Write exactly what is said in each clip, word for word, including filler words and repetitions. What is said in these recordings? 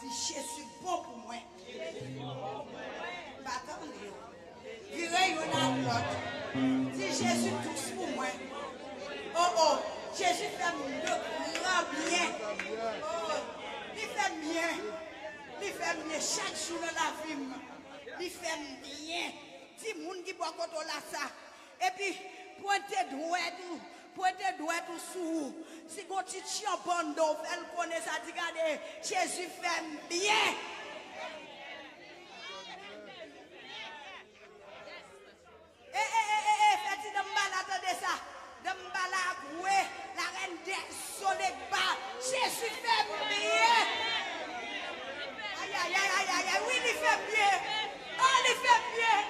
Jezi bon pou mwen. M pa tande w. Vire youn ak lòt. Di, Jezi dous pou mwen. O, o, Jezi fè m de gran byen. O, li fè m byen. Li fè m byen chak jou nan lavi m. Li fè m byen. Di moun ki bò kote w la sa. Epi, pwente dwèt ou, pwente dwèt ou sou ou. Si gon ti tchanpan anndan w, fè l konnen sa, di, gade, Jezi fè m byen. E, e, e, e, e, fè ti danmbala tande sa. Danmbala ak we, la reine des eaux, Legba. Jezi fè m byen. Ay, ay, ay, ay, ay, ay. Wi, li fè m byen. O, li fè m byen.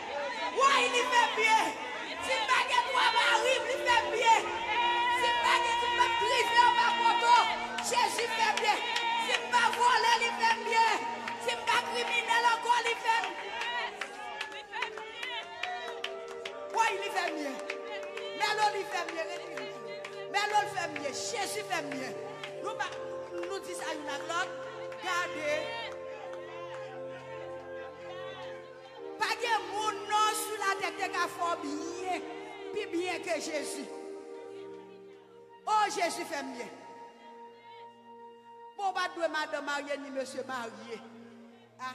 Woy, li fè m byen. Si m pa gen twa mari, li fè m byen. Si m pa gen, si m pa drive anba poto, Jezi fè m byen. Si m pa vòlè, li fè m byen. Si m pa kriminèl ankò, li fè m Woy, li fè m byen. Mèlo, li fè m byen. Rete, rete. Mèlo, l fè m byen. Jezi fè m byen. Nou pa, nou di sa youn ak lòt. Gade. Pa gen moun non sou latè ki te ka fè w byen, pi byen ke Jezi. O, Jezi fè m byen. Bon, w pa t dwe madanm marye ni mesye marye. A,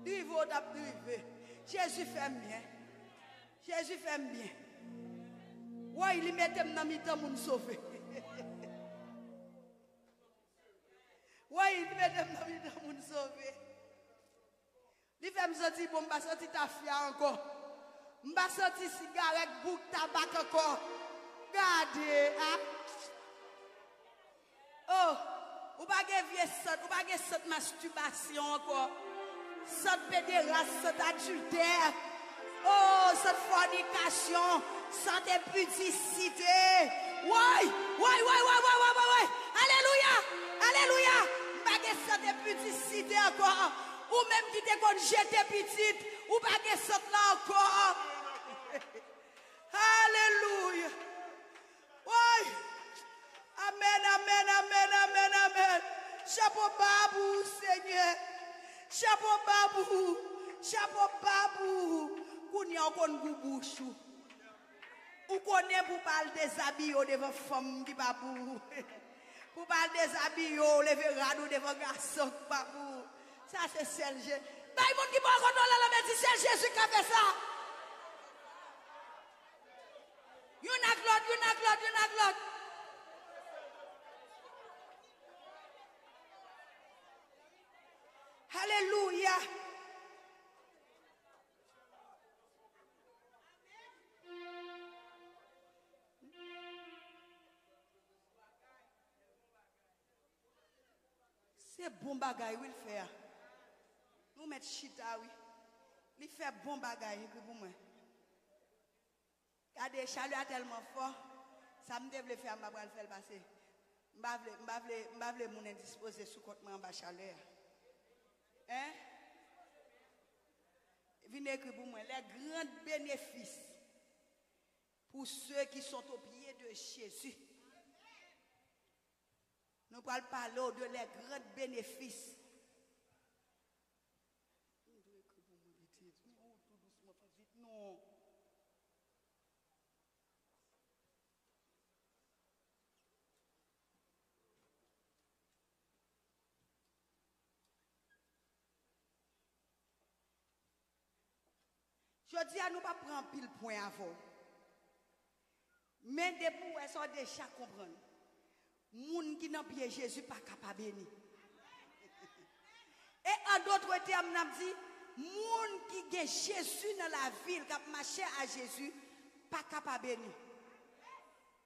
drive w t ap drive. Jezi fè m byen. Jezi fè m byen. Woy, li mete m nan mitan moun sove. Woy, li mete m nan mitan moun sove. Li fè m santi bon, m pa santi tafya ankò. M pa santi sigarèt, bouk, tabak ankò. Gade, a. O, ou pa gen vye sant, ou pa gen sant mastibasyon ankò. Sant pederas, sant adiltè. O, sant fònikasyon, sant enpidisite. Woy, woy, woy. Alelouya, alelouya. M pa gen sant enpidisite ankò. Ou menm ki te konn jete pitit, ou pa gen sant la ankò. Alelouya. Woy! Amèn, amèn, amèn, amèn, amèn. Chapo ba pou ou, Senyè. Chapo ba pou ou. Chapo ba pou ou. Kounye a w konn gou bouch ou. Ou konnen pou w pa al dezabiye w devan fanm ki pa pou ou. Pou w pa al dezabiye w, leve rad ou devan gason ki pa pou ou. Sa se sèl Je-, bay moun ki bò kote w la, la, men di, sèl Jezi k ka fè sa. Youn ak lòt, youn ak lòt, youn ak lòt. Alelouya. Se bon bagay, wi, l fè a. Nou mèt chita, wi. Li fè bon bagay, ekri pou mwen. Gade, chalè a tèlman fò, sa m te vle fè a, m pa pral fè l pase. M pa vle, m pa vle, m pa vle moun endispoze sou kont mwen anba chalè a. Hein? Vin ekri pou mwen, les grands bénéfices pour ceux qui sont aux pieds de Jésus. Nou pral pale w de les grands bénéfices. M dwe ekri pou mwen pitit. Men ou tou dousman, fè vit non. Jodi a, nou p ap pran anpil pwen avè w. Men depi w wè sa, w deja konprann. Moun ki nan pye Jezi pa ka pa beni. E an dotre tèm, n ap di, moun ki gen Jezi nan lavi l, k ap mache a Jezi, pa ka pa beni.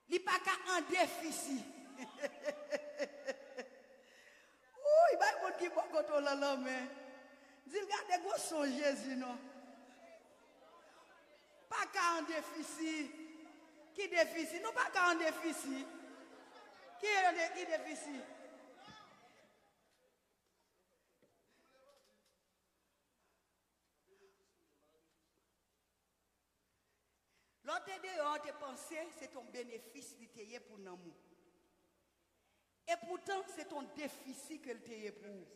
Li pa ka an defisi. Wouy, bay moun ki bò kote w lan lanmen. Di l gade gwo son Jezi non. Pa ka an defisi. Ki defisi? Nou pa ka an defisi. Ki, ki defisi? Lè w te deyò an, te panse se t on benefis li te ye pou nanm ou. Epoutan, se t on defisi ke l te ye pou ou.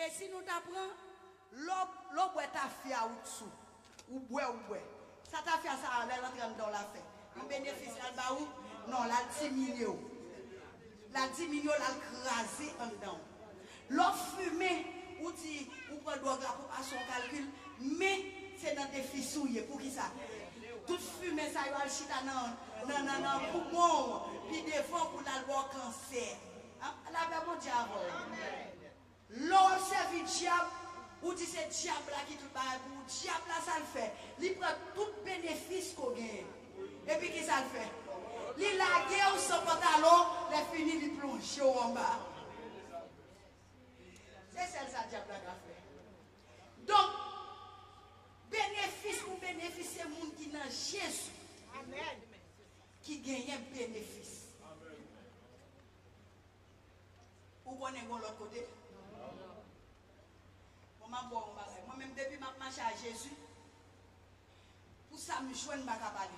E si nou ta pran, lè w, lè w bwè tafya ou t sou, ou bwè, ou bwè. Sa tafya sa a, lè l antre anndan w, l ap fè yon benefis, l al ba ou? Non, l al diminye w. L al diminye w, l al kraze anndan w. Lè w fimen, ou di ou pran dwòg la pou pase yon kalkil, men se nan defisi w ye. Poukisa? Tout fimen sa yo al chita nan, nan, nan, nan poumon w, pi devan pou l al ba w kansè. An, lapè Bondye avè w. Lè w ap sèvi dyab, ou di se dyab la ki tout bagay pou ou. Dyab la, sa l fè? Li pran tout benefis ke w genyen. Epi ki sa l fè? Li lage w san pantalon, lè fini, li plonje w anba. Se sèl sa dyab la ka fè. Donk, benefis pou benefis, se moun ki nan Jezi ki genyen benefis. Ou konnen gon lòt kote? Bon, m ap ba w yon bagay. Mwen menm, depi m ap mache a Jezi, pou sa m jwenn, m pa ka pale.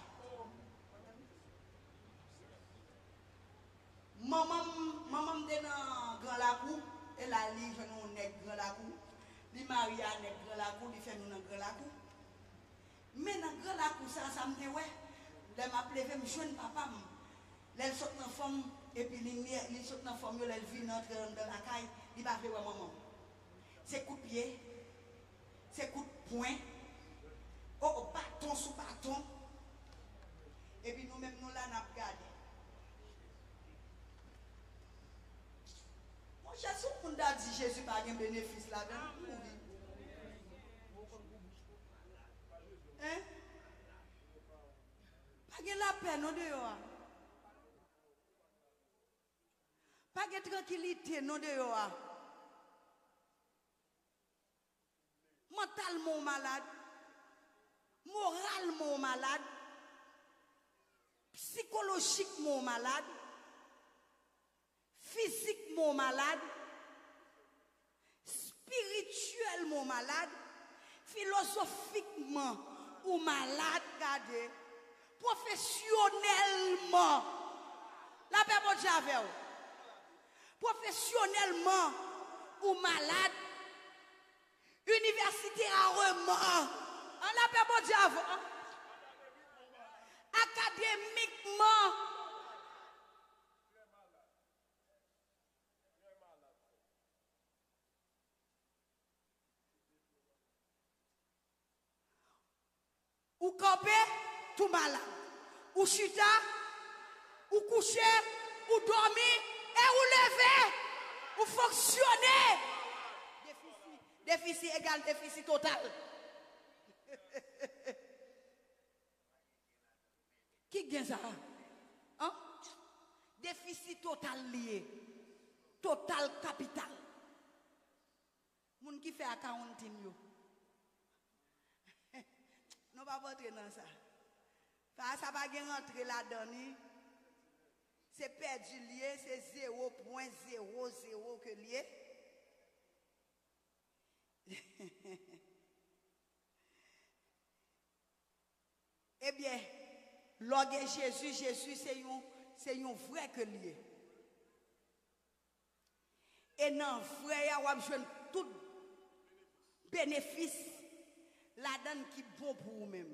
Manman m, manman m te nan Gran Lakou, e la li jwenn yon nèg Gran Lakou. Li marye a nèg Gran Lakou, li fè nou nan Gran Lakou. Men nan Gran Lakou sa, sa m te wè, lè m ap leve, m jwenn papa m. Lè l sot nan fanm, epi li, li sot nan fanm yo, lè l vin antre anndan lakay, li pa vle wè manman m. Se kout pye, se kout pwen, o, o, baton sou baton. Epi nou menm, nou la, n ap gade. Monchè, si yon moun ta di Jezi pa gen benefis ladan l, m mouri. Hein? Pa gen lapè non deyò a. Pa gen trankilite non deyò a. Mantalman w malad. Moralman w malad. Sikolojikman w malad. Fizikman w malad. Espirityèlman w malad. Filozofikman ou malad, gade. Pwofesyonèlman. Lapè Bondye avè w. Pwofesyonèlman ou malad. Inivèsitèman. An lapè Bondye avè w. Akademikman. Ou kanpe, tou malad. Ou chita, ou kouche, ou dòmi, e ou leve, ou fonksyone. Defisi, defisi egal defisi total. Ki gen sa a? An? Defisi total li ye. Total kapital. Moun ki fè accounting yo. Nou p ap antre nan sa. Sa, sa pa gen rantre ladan li. Se pèdi l ye, se zewo pwen zewo zewo ke l ye. Ebyen, lè w gen Jezi, Jezi se yon, se yon vrè ke l ye. E nan vrè a, w ap jwenn tout benefis ladan l ki bon pou ou menm.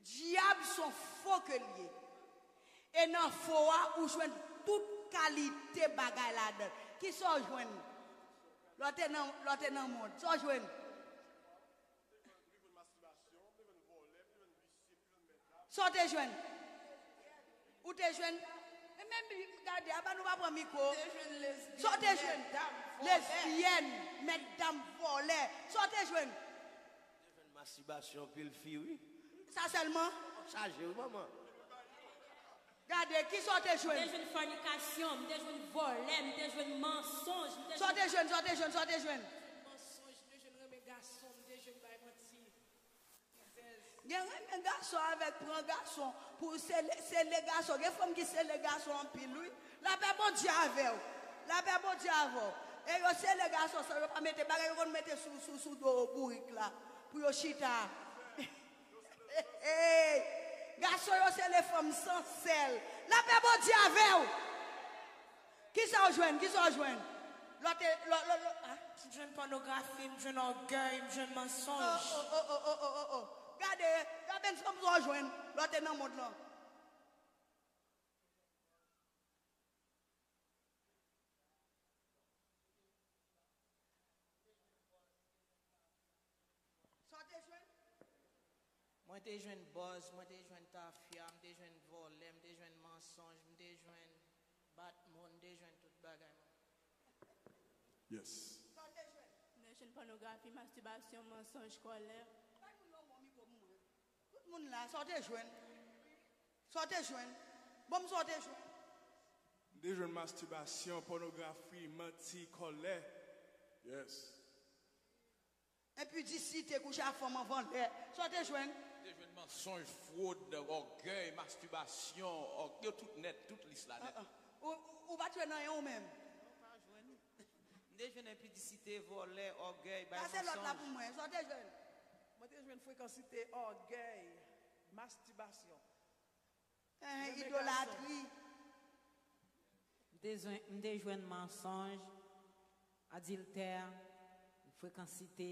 Dyab se yon fo ke l ye. E nan fo a, ou jwenn tout kalite bagay ladan l. Kisa w jwenn? Lè w te nan, lè w te nan mond, sa w jwenn? Sa w te jwenn? Ou te jwenn? Men, men, gade, apa nou pa pran mikwo? Sa w te jwenn? Lesbyèn, mèt dam, vòlè. Sa w te jwenn? Te jwenn mastibasyon, pil fi, wi. Sa sèlman? Chaje, wi, manman. Gade, kisa w te jwenn? M te jwenn fònikasyon, m te jwenn vòlè, m te jwenn mansonj, m te jwenn. Sa w te jwenn, sa w te jwenn, sa w te jwenn? Mansonj, m te jwenn renmen gason, m te jwenn bay manti. Gen renmen gason avèk pran gason pou sele, sele gason. Gen fanm ki sele gason anpil, wi. Lapè Bondye avè w. Lapè Bondye avè w. E yo sele gason san yo pa mete bagay yo konn mete sou, sou, sou do bourik la pou yo chita. Gason yo sele fanm san sèl. Lapè Bondye avè w. Kisa w jwenn? Kisa w jwenn? Lò te, lò, lò, lò, ah. M jwenn pònografi, m jwenn ògèy, m jwenn mansonj. Oh, oh, oh, oh, oh, oh, oh, oh. Gade, gade sa m jwenn lò te nan mond lan. Sa w te jwenn? Mwen te jwenn bòz, mwen te jwenn tafya, m te jwenn vòlè, m te jwenn mansonj, m te jwenn bat moun, m te jwenn tout bagay, mwen. Yes. Sa w te jwenn? M te jwenn pònografi, mastibasyon, mansonj, kòlè. Bay moun yo yon bon mikwo pou mwen. Tout moun la, sa w te jwenn? Sa w te jwenn? Bon, m sa w te jwenn? M te jwenn mastibasyon, pònografi, manti, kòlè. Yes. Enpidisite, kouche ak fanm anvan lè. Sa w te jwenn? M te jwenn mansonj, fwod, ògèy, mastibasyon, òg-, yo tout nèt, tout lis la nèt. Ah, ah. Ou, ou, ou pa t jwenn anyen ou menm? M te jwenn enpidisite, vòlè, ògèy, bay mansonj. Pase lòt la pou mwen. Sa w te jwenn? Mwen te jwenn frekansite, ògèy, mastibasyon. Eh, idolatri. M te jwenn, m te jwenn mansonj, adiltè, frekansite,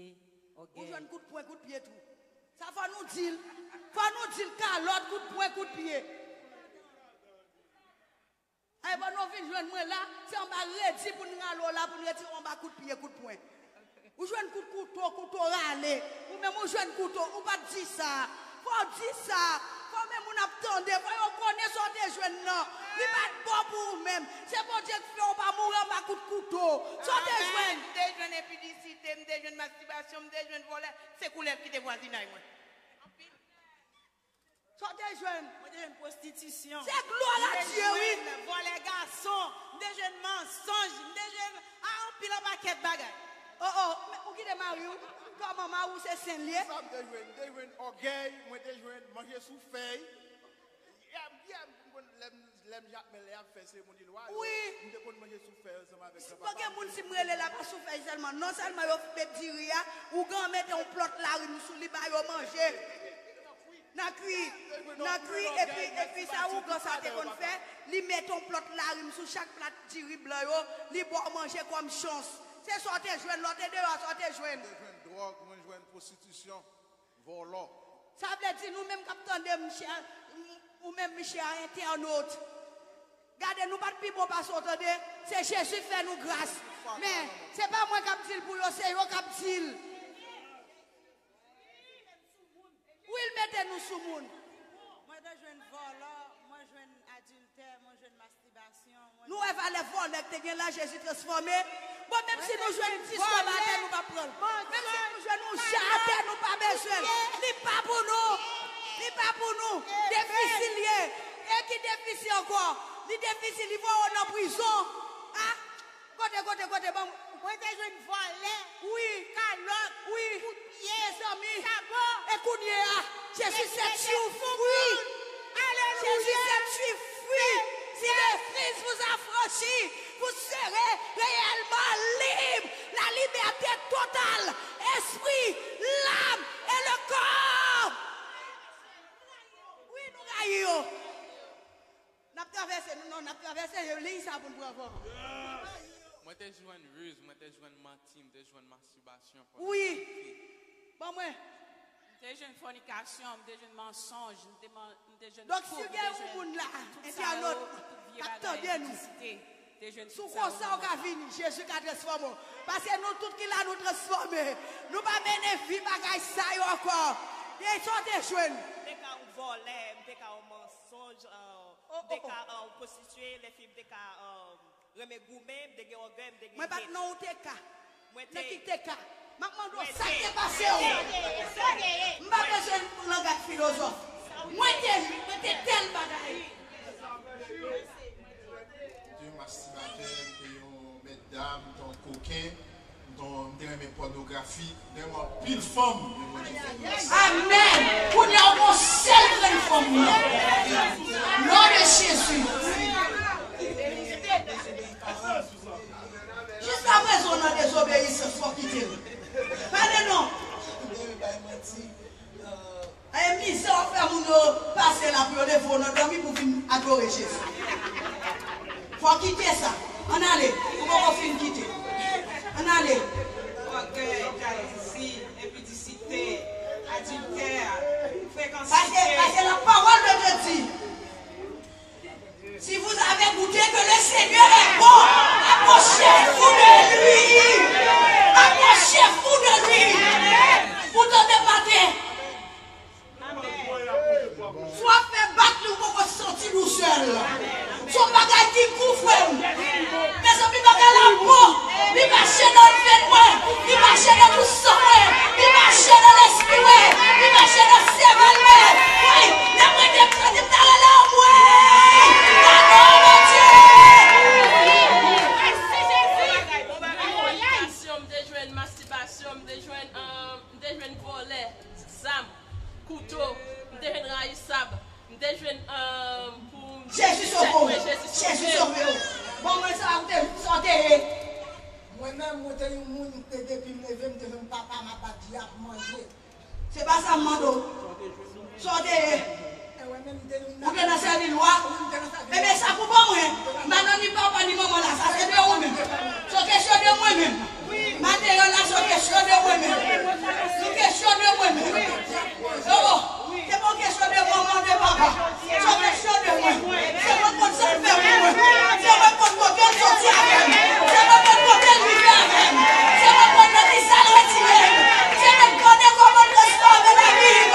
ògèy. Ou jwenn kout pwen, kout pye tou. Sa fò nou di l. Fò nou di l kalòt, kout pwen, kout pye. Ay, bon, nou vin jwenn mwen la, se anba redi pou n rale w la, pou n retire w anba kout pye, kout pwen. Ou jwenn kout kouto, kouto rale. Ou menm ou jwenn kouto, ou pa t di sa. Fò w di sa. Fò menm moun ap tande, fò yo konnen sa w te jwenn nan. Li pa t bon pou ou menm. Se Bondye k fè w pa mouri anba kout kouto. Sa w te jwenn? M te jwenn enpidisite, m te jwenn mastibasyon, m te jwenn vòlè. Se koulè ki te vwazinay mwen. Sa w te jwenn? Mwen te jwenn pwostitisyon. Se glwa a Dye, wi. M te jwenn vòlè gason. M te jwenn mansonj. M te jwenn, ah, anpil an pakèt bagay. Oh, oh, men ou kite mari w. Kòman mari w se sen l ye? Sa m te jwenn? M te jwenn ògèy. Mwen te jwenn manje sou fèy. Yeah, yeah, m konn lè m, lè m Jakmèl lè y ap fè seremoni lwa yo, wi, m te konn manje sou fèy ansanm avèk granpapa m. Pa gen moun si m rele l a pa sou fèy sèlman. Non sèlman yo met diri a, ougan mete yon plòt larim sou li, ba yo manje. Nan kwi, nan kwi, epi, epi sa ougan sa te konn fè, li mete yon plòt larim sou chak plat diri blan yo, li ba w manje kòm chans. Se sa w te jwenn, lè w te deyò a, sa w te jwenn. Mwen jwenn dwòg, mwen jwenn pwostitisyon, vòlò. Sa vle di nou menm k ap tande m, chè, m, ou menm, chè entènot. Gade, nou pa t pi bon pase w, tande. Se Jezi fè nou gras. Men, se pa mwen k ap di l pou yo, se yo k ap di l. Wi, l mete nou sou moun. Mwen te jwenn vòlò, mwen jwenn adiltè, mwen jwenn mastibasyon, mwen jwenn... Nou wè valè vòlè k te gen la, Jezi transfòme. Bon, menm si nou jwenn dis kòb atè, nou pa pran l. Menm si nou jwenn yon jaden, nou pa bezwen l. Li pa pou nou. Li pa pou nou. Defisil ye. E ki defisil ankò? Li defisil, li voye w nan prizon. A? Kote, kote, kote, ban m. Mwen te jwenn vòlè, wi, kalòt, wi, kout pye, mezanmi, sabò. E kounye a, Jésus set you free. Alelouya. Jésus set you free. Si le Fils vous affranchit, vous serez réellement libre. La liberté totale, esprit, l'âme et le corps. Wi, nou rayi yo. N ap travèse, nou, non, n ap travèse liy sa pou n pran van. Mwen te jwenn riz, mwen te jwenn manti, m te jwenn mastibasyon, wi, pònografi. Ban mwen. M te jwenn fònikasyon, m te jwenn mansonj, m te man-, m te jwenn... Donk, si gen yon moun la, entènot, k ap tande nou, si w konsa w ka vini, Jezi ka transfòme w. Paske nou tout ki la, nou transfòme. Nou pa mennen vi bagay sa yo ankò. E sa w te jwenn? M te ka yon vòlè, m te ka yon mansonj, euh, m te ka, euh, pwostitiye, lè fi m te ka, euh, renmen goumen, m te gen ògèy, m te gen... Mwen pa t nan ou te ka. Nan ki te ka? M ap mande w sa k te pase w. M pa bezwen langaj filozòf. Mwen te, mwen te tèl bagay. M te yon mastibatè, m te yon mètdam, m te yon koken, m te, m te renmen pònografi, m te renmen anpil fanm, men Bondye fè gras. Amèn. Kounye a, w gon sèl grenn fanm nan. Non de Jezi. Jiskaprezan w nan dezobeyisans, fò w kite l. Pale non. E mizè w ap fè moun yo pase la pou yo leve w nan dòmi pou vin adore Jezi. Fò w kite sa. Ann ale. Ou poko fin kite. Ann ale. Ògèy, jalouzi, enpidisite, adiltè, frekansite. Parce que, parce que la parole de Dieu dit, si vous avez goûté que le Seigneur est bon, approchez-vous de lui. Approchez-vous de lui. Ou tande maten. Si w ap fè bak li, ou poko santi dousè l. Se yon bagay ki gou, frè m. Mezanmi, bagay la bon. Li mache nan venn mwen. Li mache nan tout san mwen. Li mache nan lespri mwen. Li mache nan sèvèl mwen. Wi, lè mwen deprime, m ta rele anmwey. Nan non Bondye. Fòkasyon, m te jwenn mastibasyon, m te jwenn, euh, m te jwenn vòlè, zam, kouto, m te jwenn rayisab, m te jwenn, euh, pou m Jezi sove w. Jezi sove w. Bon, mwen sa ou te, sa w te ye. Mwen menm, mwen te yon moun, te depi m leve, m te jwenn papa m ap bat dyab manje. Se pa sa m mande w. Sa w te ye? Ou te nan sèvi lwa? Ebyen, sa pou ban mwen. M pa nan ni papa ni manman la, sa se de ou menm. Se yon kesyon de mwen menm. Maten an la, se yon kesyon de mwen menm. Se yon kesyon de mwen menm. Oh, oh. Se pa yon kesyon de manman, de papa. Se yon kesyon de mwen. Se mwen konn sa l fè pou mwen. Se mwen konn kote l soti avè m. Se mwen konn kote l rive avè m. Se mwen konn nan ki sa l retire m. Se mwen konnen kòman l transfòme lavi m.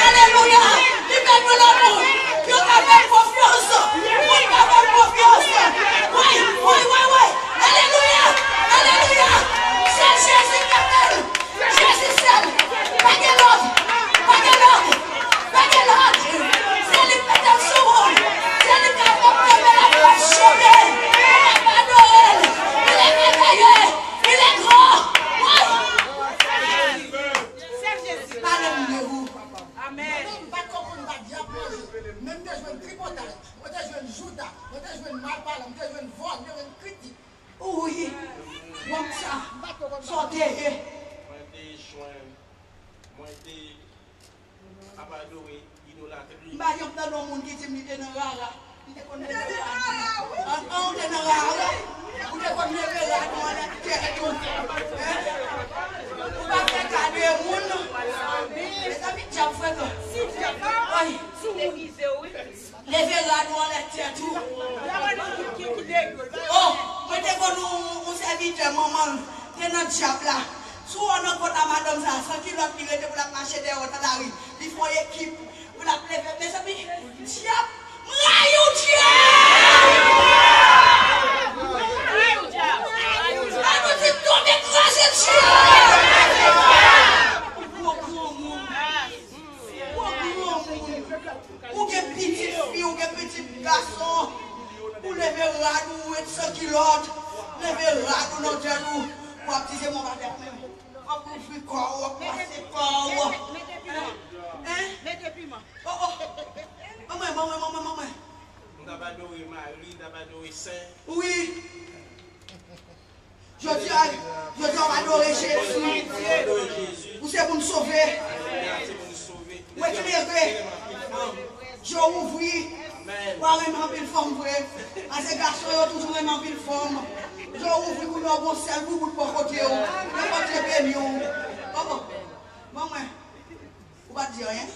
Alelouya. Li fè nou lanmou. Yo ka fè konfyans. Moun ka fè konfyans. Wi, wi, wi, wi. Alelouya. Alelouya. Se Jezi k ap fè l. Jezi sèl. Pa gen lòt. Pa gen lòt. Pa gen lòt. Se li k mete m sou wout. Se li k ap fè m kenbe la pou m chante. Ou p ap adore l. Il est merveilleux. Il est grand. Wi. Pale m de ou. Amèn. Mwen menm, m pa t konprann, m pa dyab manje. Men m te jwenn tripotaj. Mwen te jwenn jouda. Mwen te jwenn malpalan. Mwen te jwenn vòl. Mwen te jwenn kritik. Wi. Wòm sa. Sa w te ye. Mwen te jwenn. Mwen te ap adore idolatri. M pa janm tande yon moun ki di m li te nan rara. Li te konn leve rad li. An, an, ou te nan rara. Ou te konn leve rad ou anlè tèt ou. Hein? Ou pa fè gade moun. Mezanmi, dyab frekan. Ay. Leve rad ou anlè tèt ou. Oh, mwen te konn yon, yon sèvitè, manman l te nan dyab la. Si w wè nan kòt a madanm sa, san kilòt li rete pou l ap mache dèyè w nan lari. Li fè yon ekip pou l ap leve. Mezanmi, dyab, m rayi w, dyab! An nou di tonbe kraze, dyab! Gwo granmoun. Ou granmoun, ou gen pitit fi, ou gen pitit gason, ou leve rad ou, ou ret san kilòt, leve rad ou nan tèt ou, w ap di se mwen pa fè menm. W ap louvri kò w, w ap pase kò w. Hein? Hein? Oh, oh. Manman, manman, manman, manman. M t ap adore Mari, m t ap adore Sen. Wi. Jodi a, jodi a w adore Jezi. Ou se moun sove. Ou eklere. Je w ouvri. Ou a renmen anpil fanm vre. Paske gason yo toujou renmen anpil fanm. Je w ouvri kounye a w gon sèl boubout bò kote w. Ke Bondye beni w. Bon, bon. Bon, mwen. Ou pa t di anyen.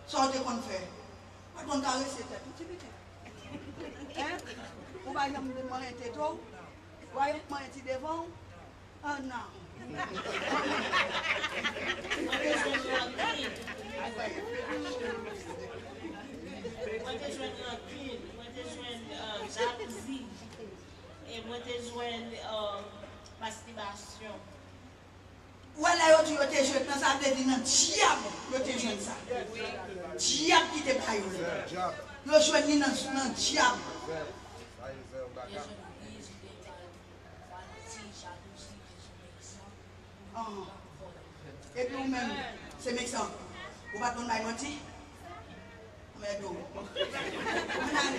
Sa w te konn fè? Ou pa t konn karese tèt ou ti pitit? Hein? Ou pa janm manyen tete w? Ou pa janm manyen ti devan w? Oh non. Mwen te jwenn rankin. Mwen te jwenn rankin. Mwen te jwenn, euh, jalouzi. E mwen te jwenn, euh, mastibasyon. Ou wè lè yo di yo te jwenn nan, sa vle di nan dyab yo te jwenn sa. Dyab ki te ba yo li. Yo jwenn li nan, nan dyab. Epi ou menm, se meksan. Ou pa t konn bay manti? Mèd ou.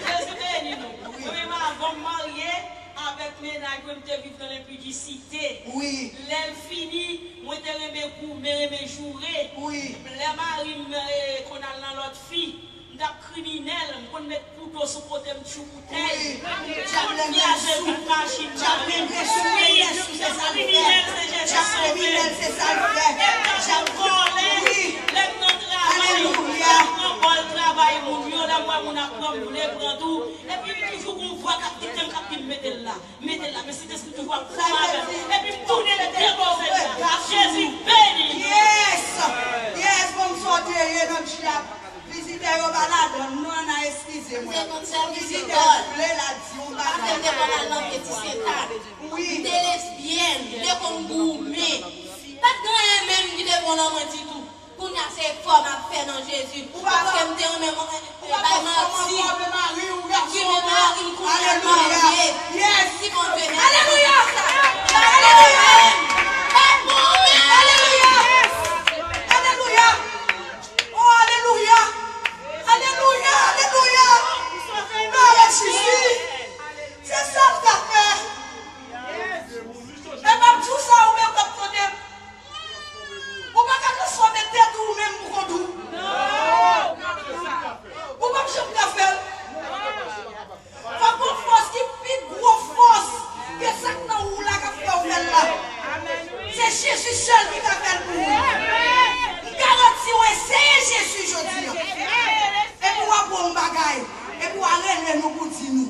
Jezi beni nou. Wi. Mwen menm avan m marye avèk mennaj mwen, m te viv nan lenpidisite. Wi. Lè l fini, mwen te renmen goumen, renmen joure. Wi. Lè mari m, eh, konn al nan lòt fi, m t ap kriminèl, m konn met kouto sou kote m, tchoukoute l. Wi. M konn kraze vit machin mari m. Wi. Epi m toujou gon vwa k ap kite m, k ap di m mete l la, mete l la, men Sentespri toujou ap fè avè m. Epi m tounen depoze l la. Jezi beni nou. Yes! Yes, bon, m sòti ye nan djab. Vizitè yo pa ladan, non, n a eskize mwen. Vizitè vle la di yon bagay. Paske m te konn al nan Peti Sentad. Wi. M te lesbyèn, m te konn goumen. Pa t gen anyen menm ki te bon nan mwen ditou. Kounye a se efò m ap fè nan Jezi. Paske m te renmen bay manti. Ginen mari m kounye a marye. Mèsi Bondye, mèsi. Alelouya! Alelouya! Alelouya! Alelouya! Oh, alelouya! Alelouya! Alelouya! Mèsi Jezi! Se sa l ka fè! E m ap di w sa, ou menm k ap tande m. Ou pa ka transfòme tèt ou, ou menm pou kont ou. Ou p ap janm ka fè l. Fòk gon fòs ki pi gwo fòs ke sa k nan ou la k ap fè w fè l la. Se Jezi sèl ki ka fè l pou ou. M garanti w, eseye Jezi jodi a. Epi w ap wè yon bagay. Epi w a rele nou pou di nou.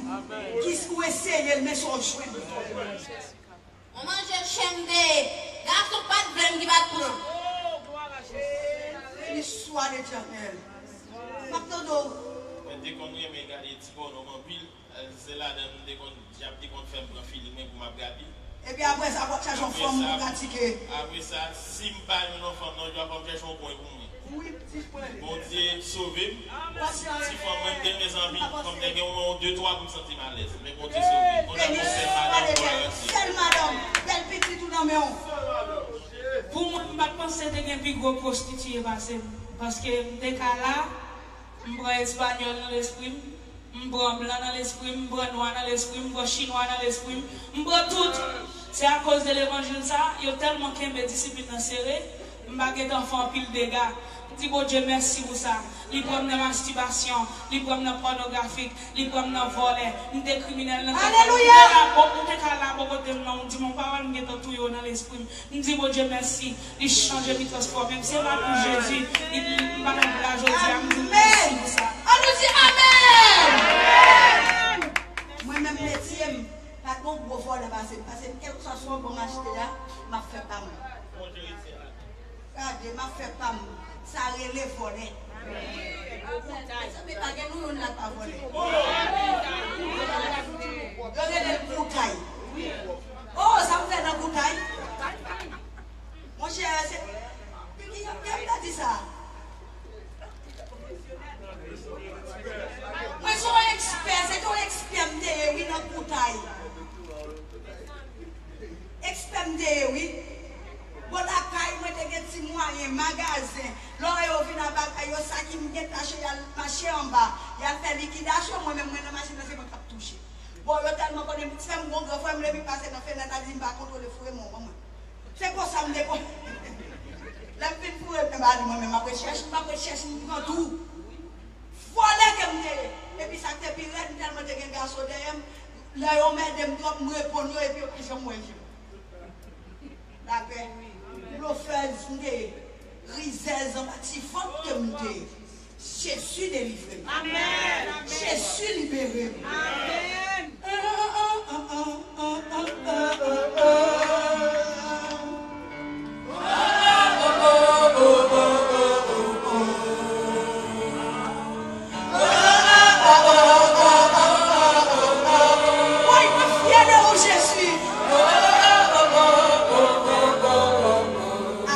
Kis ou eseye l, men sa w jwenn. On manje chen m te ye. Gason pa t vle m ki pa t pran. Béni soit l'Éternel. M ap tande w. Mwen te konn renmen gade ti pòno m anpil. Se ladan m te konn, dyab te konn fè m pran fili mwen pou m ap gade. Epi apre sa, w ap chache yon fanm pou pratike. Apre sa, si m pa jwenn yon fanm, non, yo ap ap chèche yon kwen pou mwen. Wi, ti frè. Bondye sove m. Ti fanm mwen, m te renmen zanmi. Fanm te gen yon de twa pou m santi m alèz. Men Bondye sove m. Kounye a, gon sèl madanm pou l rantre. Sèl madanm. Bèl pitit ou nan men w. Pou mwen, m pa t panse te gen pi gwo pwostitiye pase m. Paske m te ka la, m pran espanyòl nan lespri m. M pran blan nan lespri m, m pran nwa nan lespri m, m pran chinwa nan lespri m, m pran tout. Se akoz de levanjil sa, yo tèlman kenbe disiplin nan sere, m pa gentan fè anpil dega. M di Bondye mèsi pou sa. Li pran m nan mastibasyon, li pran m nan pònografik, li pran m nan vòlè. M te kriminèl nan tèt mwen. Alelouya! M te la bò, m te ka la bò kote m nan, m di m yon pawòl, m gentan touye w nan lespri m. M di Bondye mèsi, li chanje, li transfòme m. Se pa pou Jezi, li, li, m pa nan la jodi a, m di l mèsi pou sa. Ann nou di amèn! Mwen menm metye m, pa t gon gwo vòlè pase m, pase m, kèlkeswa sa w ban m achte a, m ap fè pa m. Gade, m ap fè pa m. Sa rele vòlè. Mezanmi, pa gen nou youn la k pa vòlè. Yo rele l koutay. Oh, sa m fè nan koutay? Monchè, se ki, ki, ki ap ta di sa? Mwen se yon ekspè, se te yon ekspè m te ye, wi, nan koutay. Ekspè m te ye, wi. Bò lakay mwen te gen ti mwayen, magazen. Lè yo vin a bagay yo, sa ki m gen tache, y al mache anba. Y al fè likidasyon, mwen menm mwen nan machin nan, se mwen k ap touche. Bon, yo tèlman konnen m, se m gon gran frè m, depi m pase nan fenèt la, li di m pa kontwole foure men w ban mwen. Se konsa m te kon. Lè m fin foure men ba li, mwen menm, m ap ret chèche, m ap ret chèche, m pran tou. Vòlè ke m te ye. Epi sa k te pi rèd, m tèlman te gen gason dèyè m, lè yo mède m twòp, m reponn yo, epi yo pa janm wè je m. Lapè. Blofèz m te ye. Rizèz anba ti vant ke m te ye. Jezi delivre m. Amèn. Jezi libere m. Amèn. Woy, mwen fyè de ou, Jezi.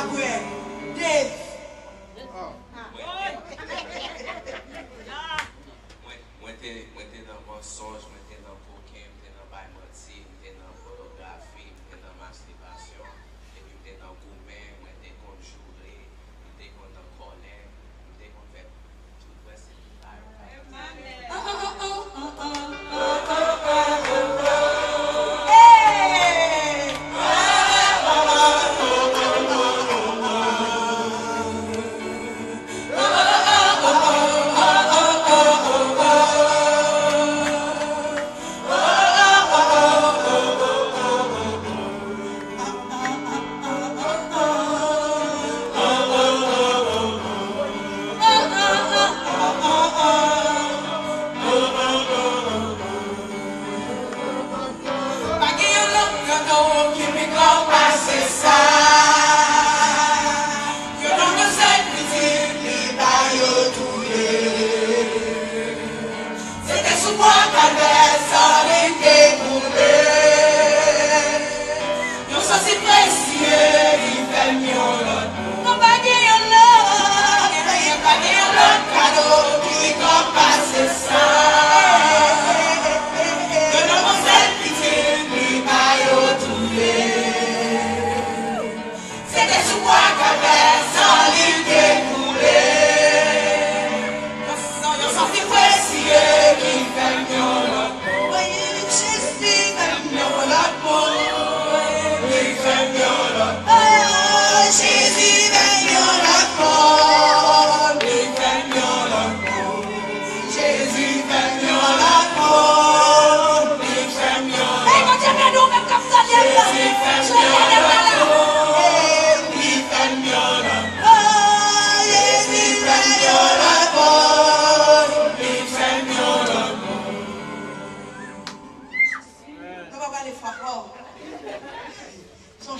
Apre, Dave. Mwen, mwen te, mwen te nan mansonj, mwen te nan koken, mwen te nan bay manti, mwen te nan pònografi, mwen te nan mastibasyon, epi mwen te nan goumen, mwen te konn joure, mwen te konn nan kòlè, mwen te konn fè tout wè se tout bagay.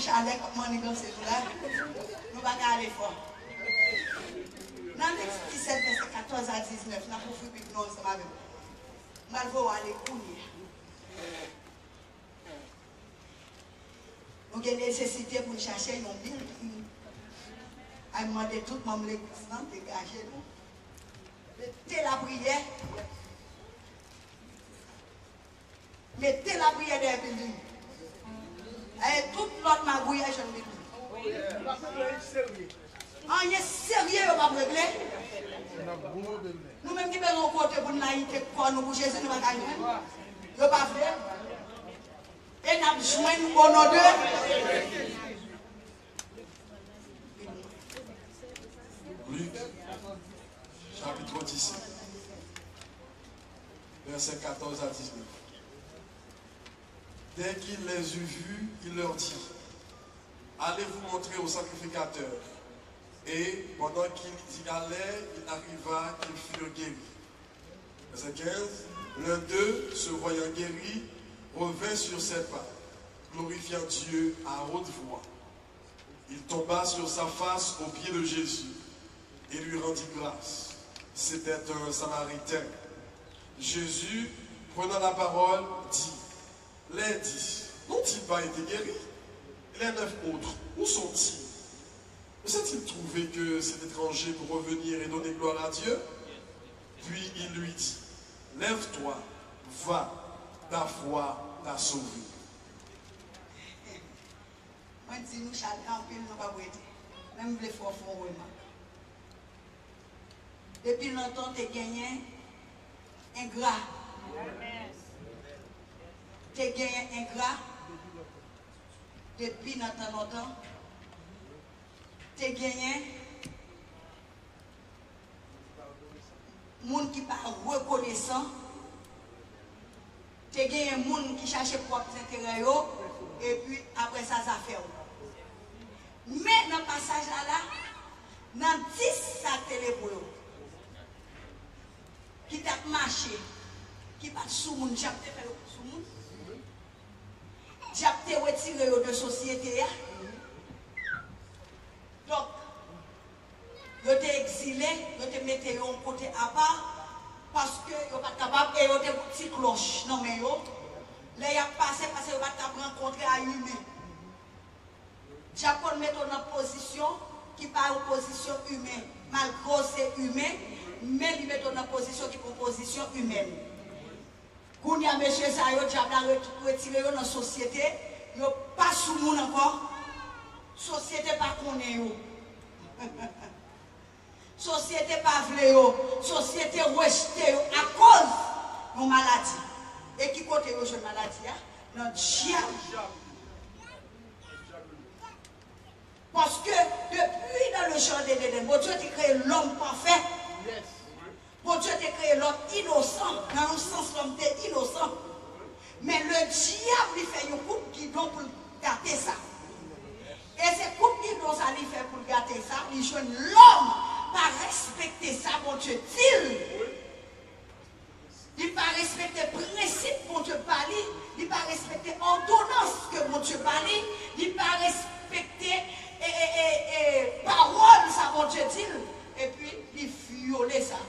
chalè k ap manniganse nou la, nou pa ka ale fò. Nan Levitik disèt, vèsè katòz a diznèf, n ap ouvri Bib nou ansanm avè m. M pral voye w ale kounye a. Nou gen nesesite pou n chache yon building. Ay, m mande tout manm legliz lan degaje nou. Mete lapriyè. Mete lapriyè dèyè building. Ay, tout lòt magouyay jwenn building. Anyen serye yo p ap regle. Nou menm ki bezwen yon kote pou n layite kò nou pou Jezi, nou pa ka jwenn. Yo pa vle. E n ap jwenn o non de Luc, chapitre dix-sept, versets quatorze à dix-neuf. Dès qu'il les eut vus, il leur dit, allez vous montrer au sacrificateur. Et pendant qu'ils y allaient, il arriva qu'ils furent guéris. Verset quinze, l'un d'eux, se voyant guéri, revint sur ses pas, glorifiant Dieu à haute voix. Il tomba sur sa face aux pieds de Jésus et lui rendit grâce. C'était un Samaritain. Jésus, prenant la parole, dit, les dix n'ont-ils pas été guéris? Et les neuf autres, où sont-ils? Ne s'est-il trouvé que cet étranger pour revenir et donner gloire à Dieu? Puis il lui dit, lève-toi, va, ta foi t'a sauvé. Mwen di nou, chalè anpil, nou p ap rete. Men m vle fè w fè yon remak. Depi lontan, te genyen engra. Te genyen engra. Depi nan tan lontan, te genyen moun ki pa rekonesan. Te genyen moun ki chache pwòp enterè yo, epi apre sa, zafè w. Men nan pasaj la la, nan dis sa k te lepre yo, ki t ap mache, ki pa t sou moun, dyab te fè yo sou moun. Dyab te retire yo de sosyete a. Donk, yo te egzile, yo te mete yo yon kote apa, paske yo pa t kapab, e yo te gon ti klòch nan men yo. Lè y ap pase, paske yo pa t ap rankontre a imen. Dyab konn mete w nan pozisyon ki pa yon pozisyon imen, malgre w se imen, men li mete w nan pozisyon ki pa yon pozisyon imèn. Kounye a, mesye sa yo, dyab la ret-, retire yo nan sosyete, yo pa sou moun ankò. Sosyete pa konnen yo. Sosyete pa vle yo. Sosyete rejte yo akoz yon maladi. E ki kote yo jwenn maladi a? Nan dyab. Paske depi nan le jardin d'Éden, Bondye te kreye lòm pafè. Bondye te kreye lòm inosan. Nan yon sans, lòm te inosan. Men le dyab, li fè yon kout gidon pou l gate sa. E se kout gidon sa li fè pou l gate sa, li jwenn lòm pa respekte sa Bondye di l. Li pa respekte prensip Bondye ba li, li pa respekte òdonans ke Bondye ba li, li pa respekte, e, e, e, e, pawòl sa Bondye di l, epi li vyole sa.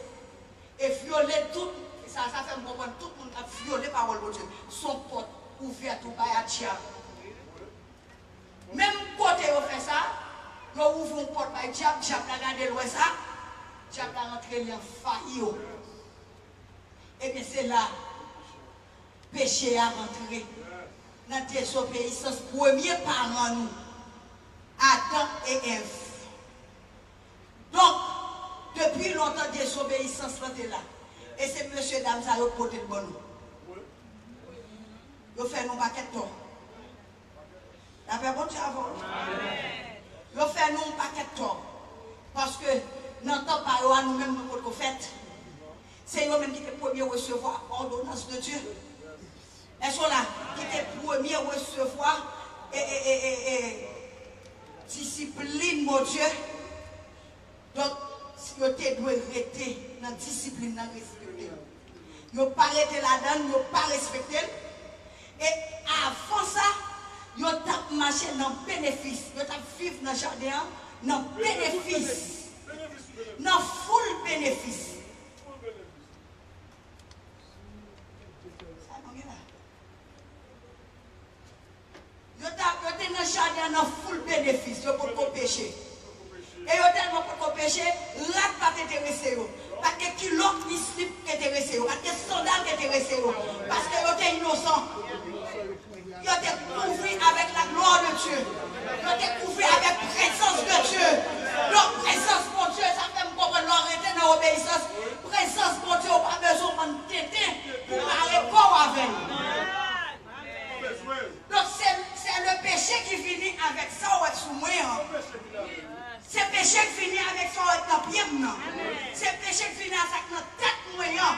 E vyole tout, sa, sa fè m konprann tout moun k ap vyole pawòl Bondye, se yon pòt ouvèt ou bay a dyab. Menm kote yo fè sa, yo ouvri yon pòt bay dyab, dyab la gade l wè sa, dyab la rantre li an fayi yo. Ebyen, se la peche a rantre nan dezobeyisans premye paran nou, Adan e Èv. Donk, depi lontan, dezobeyisans lan te la. E se mesye dam sa yo k pote l ban nou. Yo fè nou pakèt tò. Lapè Bondye avè w. Yo fè nou yon pakèt tò. Paske nan tan pa yo a, nou menm nou potko fèt. Se yo menm ki te premye resevwa òdonans de Dye. Èske w la? Ki te premye resevwa, e, e, e, e, e, disiplin Bondye. Donk, yo te dwe rete nan disiplin nan, respekte l. Yo pa rete ladan l, yo pa respekte l. E avan sa, yo t ap mache nan benefis. Yo t ap viv nan jaden an nan benefis. Nan foul benefis. Sa nou gen la? Yo ta, yo te nan jaden an nan foul benefis, yo potko peche. E yo tèlman potko peche, rad pa t enterese yo. Pa t gen kilòt ni slip ki enterese yo. Pa t gen sandal ki enterese yo. Paske yo te inosan. Yo te kouvri avèk la gloire de Dieu. Yo te kouvri avèk prezans de Dieu. Donk, prezans Bondye, sa fè m konprann lè w rete nan obeyisans. Prezans Bondye, ou pa bezwen konn tenten pou mare kò w avè l. Donk, se, se le peche ki vini avèk sa w wè sou mwen an. Se peche k vini avèk sa w wè nan pye m nan. Se peche k vini a sa k nan tèt mwen an.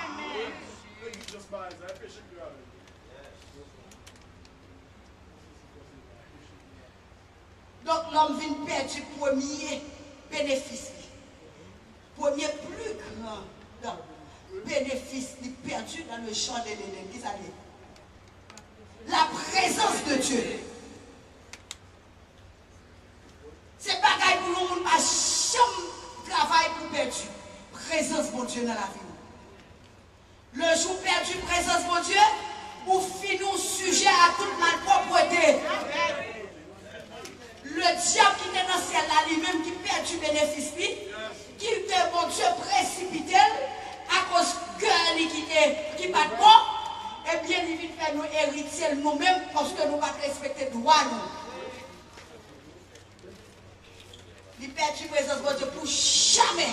Donk, lòm vin pèdi premye benefis li. Premye pli gran benefis li pèdi dans le jardin d'Éden. Kisa l ye? La prezans de Dye. Se bagay pou yon moun pa janm travay pou pèdi. Prezans Bondye nan lavi w. Le jou w pèdi prezans Bondye, ou fini, ou sijè a tout malpwòpte. Le dyab ki te nan syèl la, li menm ki pèdi benefis li, ki te Bondye presipite l, akoz kè li ki te, ki pa t bon, ebyen, li vin fè nou eritye l nou menm, paske nou pa t respekte dwa nou. Li pèdi prezans Bondye pou jamè.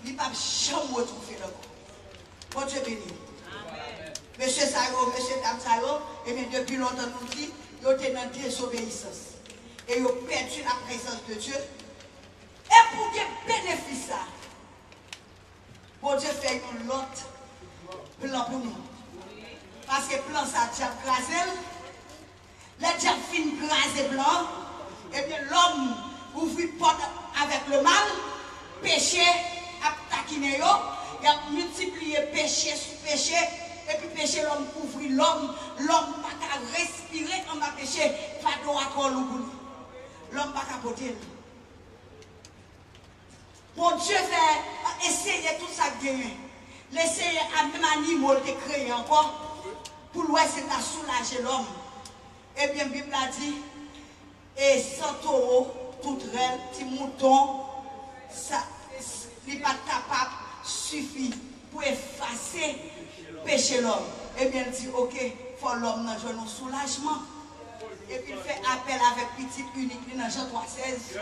Li p ap janm retwouve l ankò. Bondye beni w. Mesye sa yo, mesye dam sa yo, ebyen, depi lontan nou di, yo te nan dezobeyisans. E yo pèdi la prezans de Dye. E pou gen benefis sa, Bondye fè yon lòt plan pou nou. Paske plan sa, dyab kraze l. Lè dyab fin kraze plan an, ebyen, lòm ouvri pòt avèk le mal, peche ap takinen yo, y ap miltipliye peche sou peche, epi peche lòm kouvri lòm, lòm pa ka respire anba peche, fado a twò lou pou li. Lòm pa ka pote l. Bondye fè, eseye tout sa k genyen. L eseye a menm animo l te kreye ankò, pou l wè si l ta soulaje lòm. Ebyen, Bib la di, e san towo, toutrèl, ti mouton, sa, li pa t kapab sifi pou efase peche lòm. Ebyen, l di, oke, fò lòm nan jwenn yon soulajman. Epi l fè apèl avèk pitit inik li nan Jan twa sèz.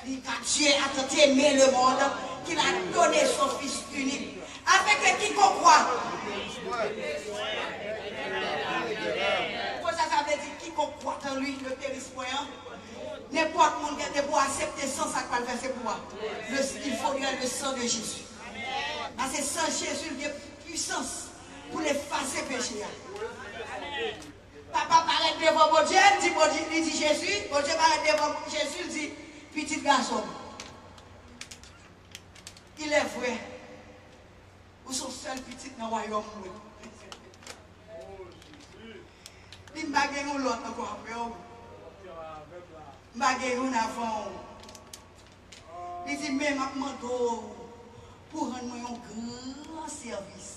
Li ka, Dieu a tant aimé le monde qu'il a donné son Fils unique, afin que quiconque croit. Konsa, sa vle di, quiconque croit en lui ne périsse point, hein. Nenpòt moun gen dwa aksepte san sa k pral vèse pou a. Le, il faudrait le sang de Jésus. Paske san Jezi gen pwisans pou l efase peche a. Papa parèt devan Bondye, li di Bondye, li di Jezi, Bondye parèt devan Jezi, li di, pitit gason m, il est vrai, ou se yon sèl pitit nan wayòm mwen. Li di, m pa gen yon lòt ankò apre w. M pa gen youn avan w. Li di, men m ap mande w pou w rann mwen yon gran sèvis.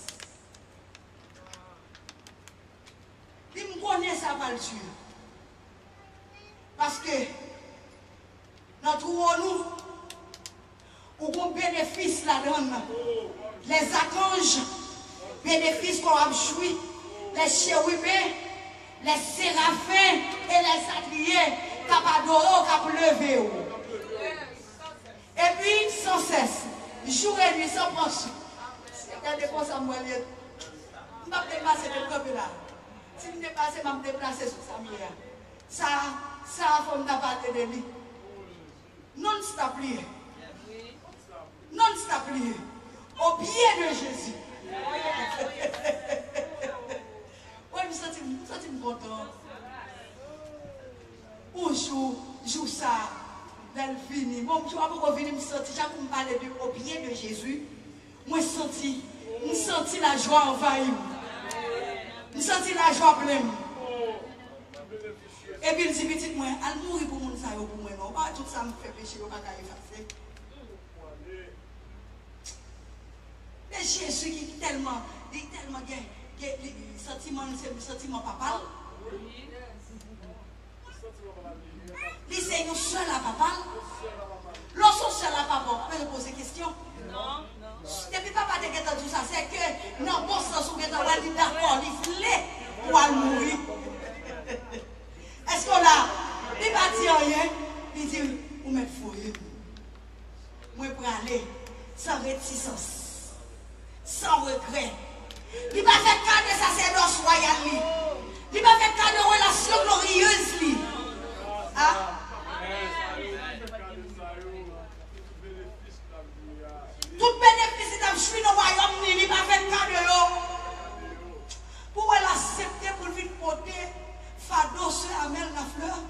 Li di, m konnen sa pral di. Paske nan twòn ou, ou gon benefis ladan l. Lèzakanj, benefis kò ap jwi, lècheriben, lèserafen e lèsatriye k ap adore w, k ap leve w. Epi, sansès, jou e nwi, san pran souf. Gade konsa m wè l ye. M p ap deplase, m kanpe la. Si m deplase, m ap deplase sou sa m ye a. Sa, sa a, fò m ta pale de li. Non stop li ye. Non stop li ye. Au pied de Jésus. Wi, m santi, m santi m kontan. Yon jou, jou sa, lè l vini. Bon, jou a poko vini, m santi, jan kou m pale de au pied de Jésus, mwen santi, m santi lajwa anvayi m. M santi lajwa plen m. Epi l di, pitit mwen, al mouri pou moun sa yo pou mwen non. Ou pa wè tout sa m fè peche yo pa ka efase. Men Jezi ki tèlman, li tèlman gen, gen li, santiman l se santiman papa l. Li se yon sèl a papa l. Lè w se yon sèl a papa w, ou pa bezwen poze kesyon. Depi papa te gentan di w sa, se ke nan bon sans ou gentan wè li dakò, li vle pou w al mouri. Èske w la? Li pa di anyen. Li di, ou mèt voye m. Mwen prale san retisans, san regrè. Li pa fè ka de sasèdòs wayal li. Li pa fè ka de relasyon gloriyez li. A? Tout benefis li t ap jwi nan wayòm li, li pa fè ka de yo. Pou wè l aksepte pou l vin pote fado sè Amel Lafleur.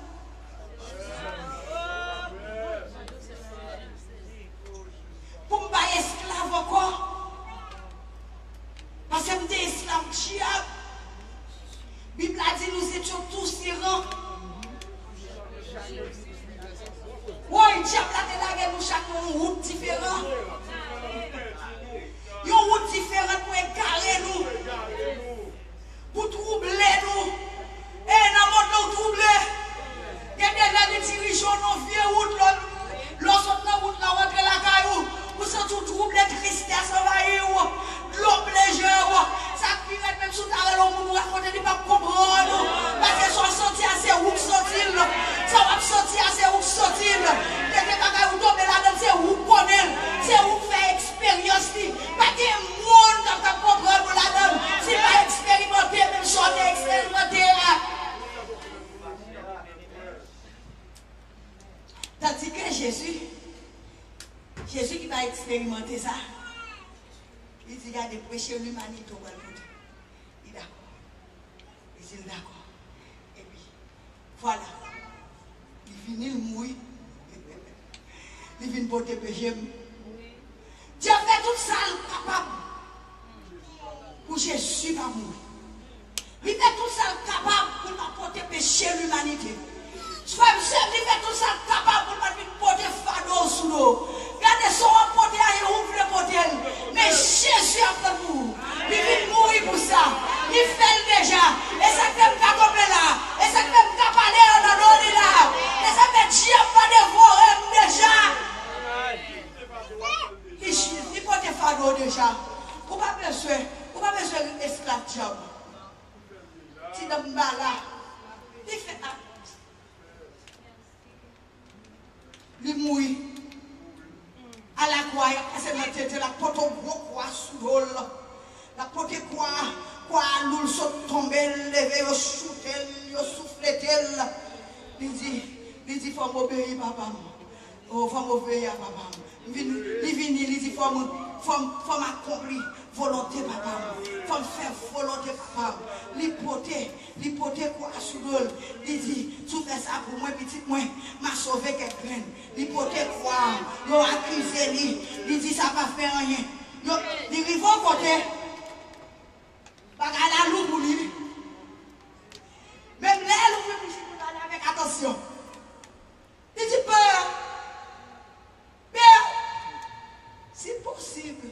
Pou m pa esklav ankò. Paske m te esklav dyab. Bib la di nous étions tous errants. Woy, dyab la te lage nou chak nan yon wout diferan. Yon wout diferan pou egare nou, pou twouble nou. E nan mond nan ou twouble. Gen de lè li dirije w nan vye wout, lè, lè w sot nan wout la, w antre lakay ou, ou santi w twouble, tristès anvayi w, dlo ple je w. Sa k pi rèd, menm si w ta rele yon moun ou rakonte, li p ap konprann ou. Paske sa w santi a, se ou k santi l. Sa w ap santi a, se ou k santi l. Gen de bagay ou tonbe ladan l, se ou k konnen l. Se ou k fè eksperyans li. Pa gen moun k ap ka konprann ou ladan l si l pa eksperimante menm sa w te eksperimante a. Tandike Jezi, Jezi ki pa eksperimante sa, li di, gade, preche limanite w pral pote. Li dakò. Li di l dakò. Epi, vwala, li vini, l mouri. Li vin pote peche m. Dyab fè tout sa l kapab pou Jezi pa mouri. Li fè tout sa l kapab pou l pa pote peche limanite. Frè m, sè m, li fè tout sa l kapab pou l pa t vin pote fado sou do w. Gade, sa w ap pote a, e ou k vle pote l. Men Jezi ap pran pou ou. Li vin mouri pou sa. Li fè l deja. E sa k fè m ka kanpe la. E sa k fè m ka pale an non li la. E sa k fè dyab pa devore m deja. Li, li pote fado w deja. Ou pa bezwen, ou pa bezwen esklav dyab. Ti dan m ba la. Li fè a. Li mouri. Alakwa, y ap pase nan tete l, ap pote yon gwo kwa sou do l. L ap pote kwa, kwa a lou, l sot tonbe, l leve, yo choute l, yo souflete l. Li di, li di, fò m obeyi papa m. O, fò m obeyi a papa m. M vin, li vini, li di, fò m, fò m, fò m akonpli volonte papa m. Fò m fè volonte papa m. Li pote, li pote kwa a sou do l. Li di, si w fè sa pou mwen, pitit mwen, m a sove kèk grenn. Li pote kwa a. Yo akize li. Li di, sa pa fè anyen. Yo, li rive yon kote, bagay la lou pou li. Menm lè l ouvri bouch li pou l pale avèk atansyon. Li di, Pè, Pè, si posib,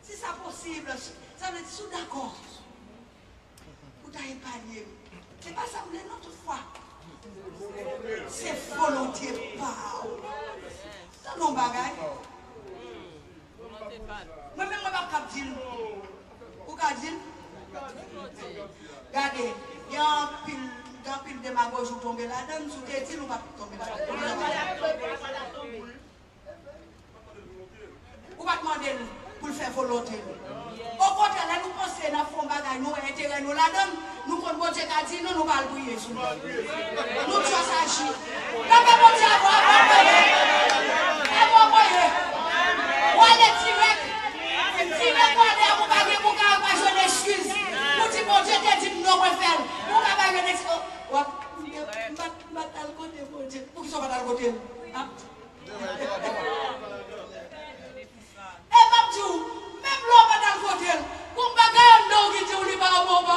si sa posib, sa vle di si w dakò pou ta epanye m. Se pa sa m vle non, toutfwa. Se volonte pa w. Tande yon bagay. Mwen menm, mwen p ap kab di l. Ou ka di l? Gade, gen anpil, gen anpil demagoji ou tonbe ladan l, si w te di l, ou p ap tonbe ladan l. Ou pa t mande l pou l fè volonte l. Okontrè, lè nou panse n ap fè yon bagay, nou wè enterè nou ladan l, nou konn Bondye ka di nou, nou pa al priye sou li. Nou just aji. Nan men Bondye a, w ap voye. E w ap voye. W ale dirèk. Dirèk w ale, ou pa gen, ou ka pa jwenn eskiz. Ou di, Bondye te di m non, mwen fè l. Ou ka pa jwenn eskiz. W ap, m pa t, m pa t al kote Bondye. Poukisa w pa t al kote l? A? E m ap di w, menm lè w pa t al kote l, gon bagay anndan w ki di w li pa bon, pa,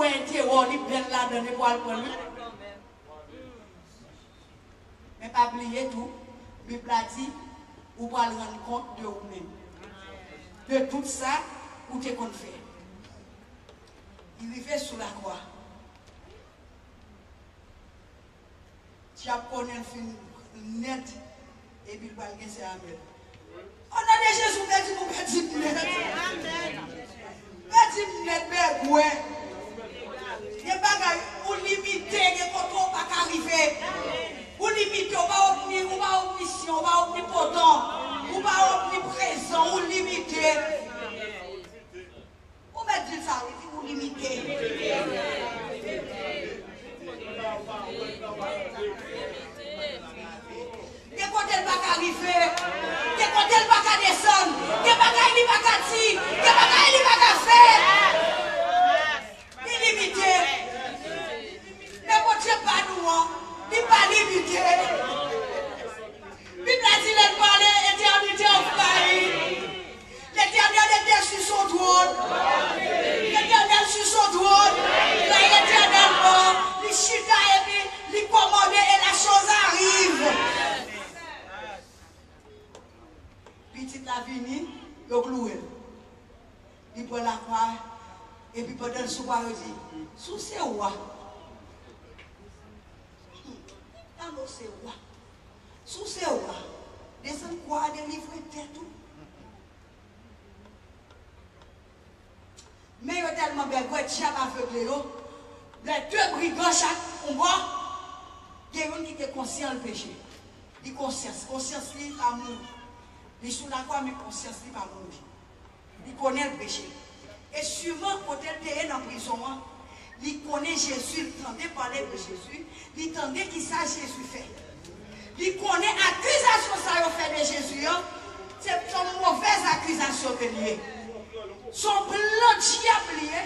wè l te wè w, li bèl ladan l, epi w al pran l, wi. Men pa bliye tou, Bib la di, ou pral rann kont de ou menm. De tout sa ou te konn fè. Li rive sou lakwa. Dyab konnen l fin nèt, epi l pral gen sè amèl. O non de Jezi, ou pèdi m, ou pèdi m nèt. Pèdi m nèt, bègwè. Gen bagay, ou limite, gen kote ou pa ka rive. Ou limite, ou pa omni, ou pa omnisyan, ou pa omnipotan, ou pa omniprezan, ou limite. Ou mèt di l sa, wi, di ou limite. Gen kote l pa ka rive. Gen kote l pa ka desann. Gen bagay li pa ka di. Gen bagay li pa ka fè. Li limite. Men Bondye pa nou an, li pa limite. Bib la di lè l pale, etènite anvayi. L'Éternel était sur son trône. L'Éternel sur son trône. Lè Letènèl bò, li chita epi li kòmande et la chose arrive. Pitit la vini, yo klouwe l. Li pran lakwa, epi pandan l sou kwa, yo di, si w se wa, hmm, tann w se wa. Si w se wa, desann kwa a, delivre tèt ou. Men yo tèlman bègwè, dyab avegle yo. Lè de brigan chak yon bò, gen youn ki te konsyan l peche. Li konsyans, konsyans li pa mouri. Li sou lakwa, men konsyans li pa mouri. Li konnen l peche. E siman, kote l te ye nan prizon an, li konnen Jezi, li tande pale de Jezi, li tande ki sa Jezi fè. Li konnen akizasyon sa yo fè de Jezi an, se, se yon movèz akizasyon ke li ye. Se yon plan dyab li ye,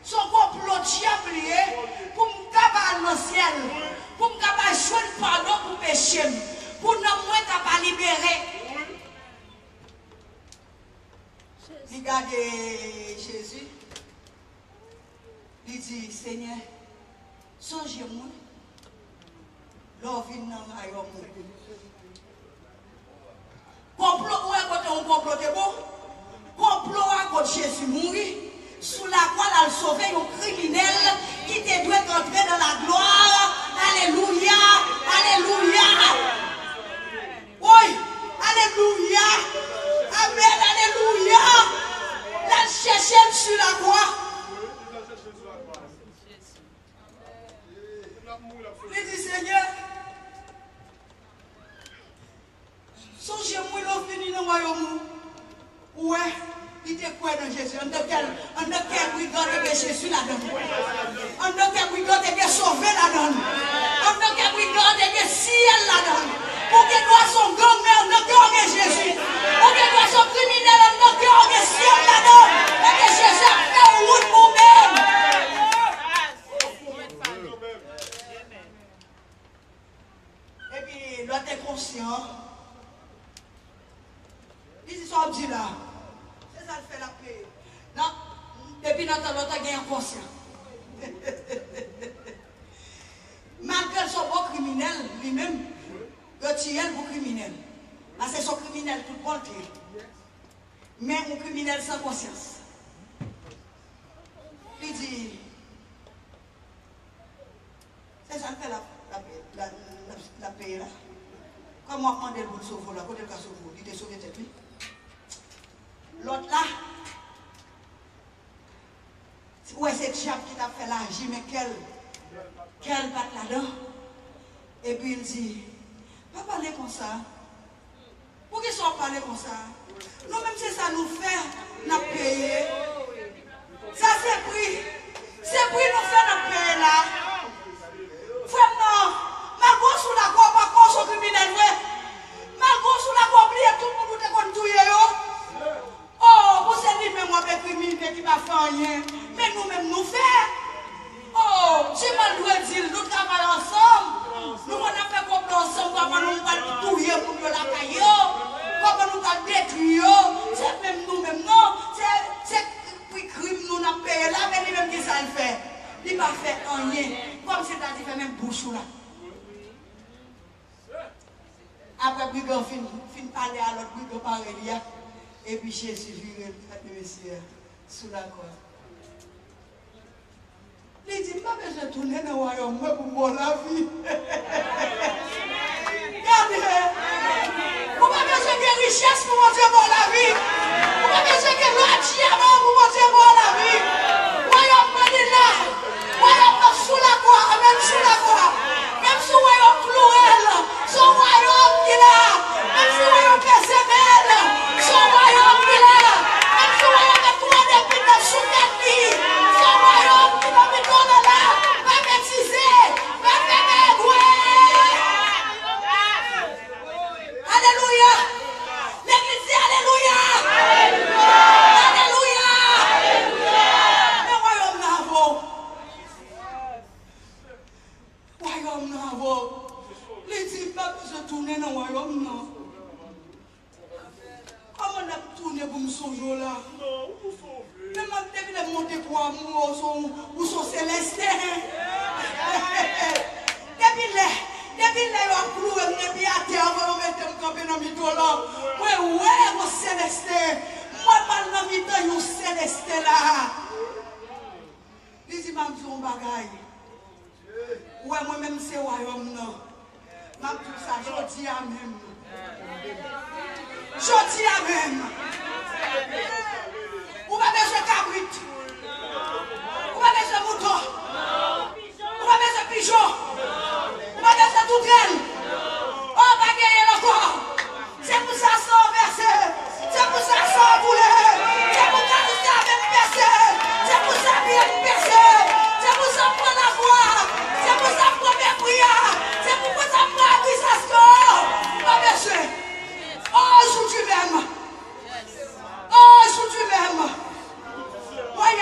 se yon konplo dyab li ye, pou m ka pa al nan syèl, pou m ka pa jwenn padon pou peche m, pou nanm mwen ka pa libere. Li gade Jezi, li di, Senyè, sonje mwen lè w vin nan wayòm ou. Konplo, ou wè kote yon konplo te bon? Konplo a kot Jezi mouri sou lakwa, l al sove yon kriminèl ki te dwe antre dans la gloire. Alelouya! Alelouya! Woy! Alelouya! Amèn! Alelouya! L al chèche l sou lakwa. Li di, Senyè, sonje mwen lè w vini nan wayòm ou. Ou wè, li te kwè nan Jezi. Anndan kè, anndan kè brigan te gen Jezi ladan l. Anndan kè brigan te gen sove ladan l. Anndan kè brigan te gen syèl ladan l. Ou gen dwa se yon gang, men anndan kè w gen Jezi. Ou gen dwa se yon kriminèl, anndan kè w gen syèl ladan l. Ebyen, Jezi ap fè wout pou ou menm. Epi lòt enkonsyan, li di, sa w ap di la? Se sa l fè l ap peye. Nan, depi nan tan lontan gen enkonsyan. Malgre l se yon bon kriminèl, li menm, yo tiye l pou kriminèl. Paske se yon kriminèl tout bon l te ye. Men yon kriminèl san konsyans. Li di, se sa l fè l ap, l ap, l ap, l ap, l ap peye la. Kòman w ap mande l pou l sove w la? Kote l ka sove w? Li te sove tèt li. Lòt la, ou wè se dyab ki t ap fè l aji, men kè l, kè l pa t ladan. Epi l di, pa pale konsa. Poukisa w ap pale konsa? Nou menm se sa nou fè, n ap peye. Sa se pri. Se pri nou fè, n ap peye la. Frè m nan, malgre w sou lakwa, w pa kwè w se yon kriminèl vre. Malgre w sou lakwa, w bliye tout moun ou te konn touye yo. Oh, pou se li menm w ap enkrimine ki pa fè anyen. Men nou menm nou fè. Oh, Jimal dwe di l, nou travay ansanm. Nou konn ap fè konplo ansanm, kòman nou pral touye moun yo lakay yo, kòman nou pral detwi yo. Se menm nou menm non. Se, se pri krim nou n ap peye la, men li menm ki Li pa fè anyen. Kòmsi l ta di fèmen bouch ou la. Apre brigan fin, fin pale a lòt brigan parèy li a, epi Jezi vire l, gade mesye a, sou lakwa. Li di, "M pa bezwen tounen nan wayòm mwen pou m ba w lavi." Gade! Ou pa bezwen gen richès pou Bondye ba w lavi. Ou pa bezwen gen lò ak dyaman pou Bondye ba w lavi. Wayòm mwen li la. Wayòm nan sou lakwa, menm sou lakwa. Menm si w wè yo klouwe l, se yon wayòm ki la. Menm si w wè yo peze men l, se yon wayòm ki la. Menm si w wè yo met twa de pit sou tèt li, se yon wayòm ki nan mitan nan la. Pa betize, pa fè bègwè. Alelouya! Legliz di alelouya! Alelouya! Men wayòm nan avè w. Wayòm nan avè w. Li di, "M pa bezwen tounen nan wayòm nan." Kòman n ap tounen pou m sonje w la? Men mwen, depi lè m monte pou amou, ou se yon, ou se yon seleste. Depi lè, depi lè yo ap klouwe m depi atè, anvan yo mete m kanpe nan mitan lan, mwen wè yon seleste. Mwen pral nan mitan yon seleste la. Li di, "M ap di w yon bagay. Ou wè mwen menm se wayòm nan." M ap di w sa jodi a menm. Jodi a menm. Ou pa bezwen kabrit. Ou pa bezwen mouton. Ou pa bezwen pijon. Ou pa bezwen toutèl. O, pa genyen l ankò. Se pou sa san w vèse. Se pou sa san w koule. Se pou sa sa vin pèse. Se pou sa pye m pèse. Se pou sa pran lakwa. Se pou sa pran mepri a. Se pou sa pran akizasyon. Ou pa bezwen. O, jodi menm. O, jodi menm. Mwen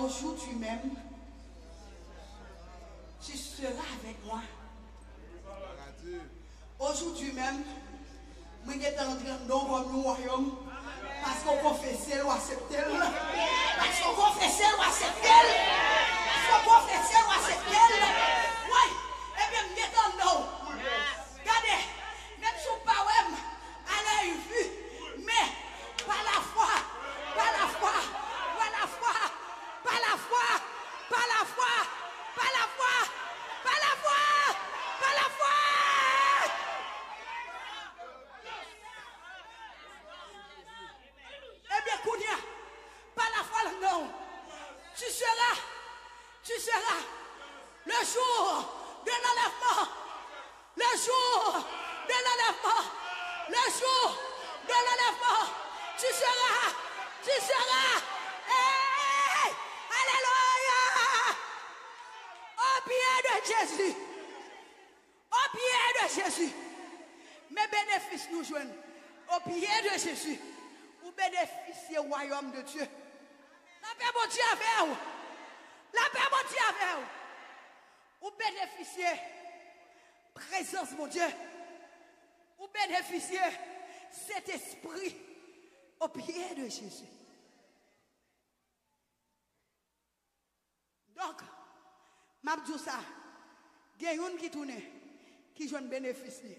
Aujourd'hui même, tu seras avec moi. Aujourd'hui même, mwen gentan antre anndan w kòm yon wayòm. Paske w konfese l, w aksepte l. Paske w konfese l, w aksepte l. Paske w konfese l, w aksepte l. Woy, ebyen, m gentan anndan w. Gade, menm si w pa wè m, à l'œil vu, mais par la foi, par la foi, par la foi, par la foi, par la foi, par la foi, par la foi, par la foi. Ebyen, kounye a, pa lafwa l nan, tu seras, tu seras le jour de l'enlèvement. Le jour de l'enlèvement. Le jour de l'enlèvement. Tu seras, tu seras. Hey! Alléluia! Au pied de Jésus. Au pied de Jésus. Men benefis nou jwenn. Au pied de Jésus. Ou benefisye wayòm de Dieu. Lapè Bondye avè w. Lapè Bondye avè w. Ou benefisye prezans Bondye. Ou benefisye Sentespri au pied de Jésus. Donk, m ap di w sa, gen youn ki tounen, ki jwenn benefis li.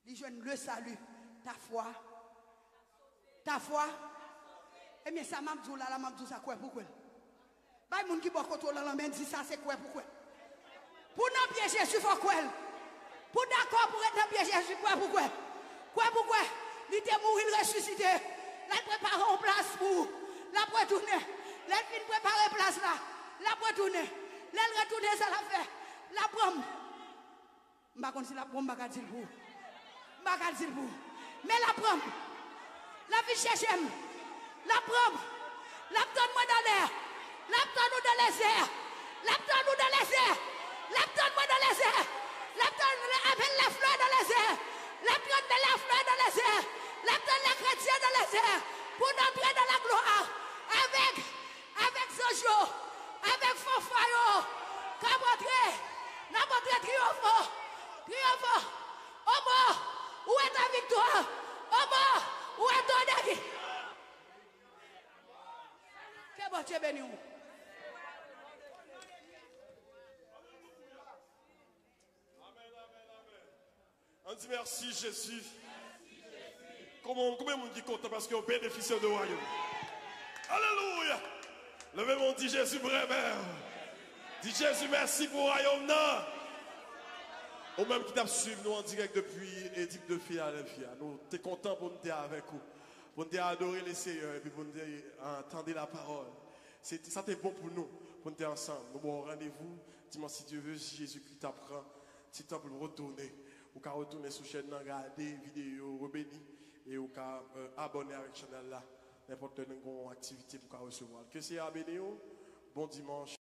Li jwenn le salut. Ta foi. Ta foi. Ebyen, sa m ap di w la, la, m ap di w sa, kwè pou kwè l. Bay moun ki bò kote w lan lanmen, di sa, se kwè pou kwè. Pou w nan pye Jezi, fò w kwè l. Pou w dakò pou w ret nan pye Jezi, kwè pou kwè. Kwè pou kwè. Li te mouri, l resisite. L al prepare yon plas pou ou. L ap retounen. Lè l fin prepare plas la, l ap retounen. Lè l retounen, sa l ap fè? L ap pran m. M pa konn si l ap pran m, m pa ka di l pou ou. M pa ka di l pou ou. Men l ap pran m. L ap vin chèche m. L ap pran m. L ap tann mwen nan lè. L ap tann ou nan lèzè. L ap tann ou nan lèzè. L ap tann mwen nan lèzè. L ap tann apèl laflè nan lèzè. L ap tann laflè nan lèzè. L ap tann lèkretyen nan lèzè. Pou n antre nan laglwa avèk, avèk zanj yo, avèk fanfa yo, k ap antre, n ap antre triyonfan, triyonfan. Omo, où est ta victoire? Omo, où est ton guérison? Ke Bondye beni w. Ann di mèsi, Jezi. Kòman, konbyen moun ki kontan paske yo benefisye de wayòm? Alelouya! Leve men w, di, Jezi m renmen w. Di Jezi mèsi pou wayòm nan. Ou menm ki t ap swiv nou an dirèk depi Edip de Filadelfia, nou te kontan pou n te avèk ou, pou n te adore Leseyè epi pou n te, ah, tande lapawòl. Se, sa te bon pou nou, pou n te ansanm. Nou ba w randevou dimanch, si Dye ve, si Jezikri ta pran ti tan pou l retounen. Ou ka retounen sou chèn nan, gade videyo, rebeni, e ou ka, euh, abòne avèk chanèl la. Nenpòt lè nou gen yon aktivite pou w ka resevwa l. Ke Seyè a beni w. Bon dimanch.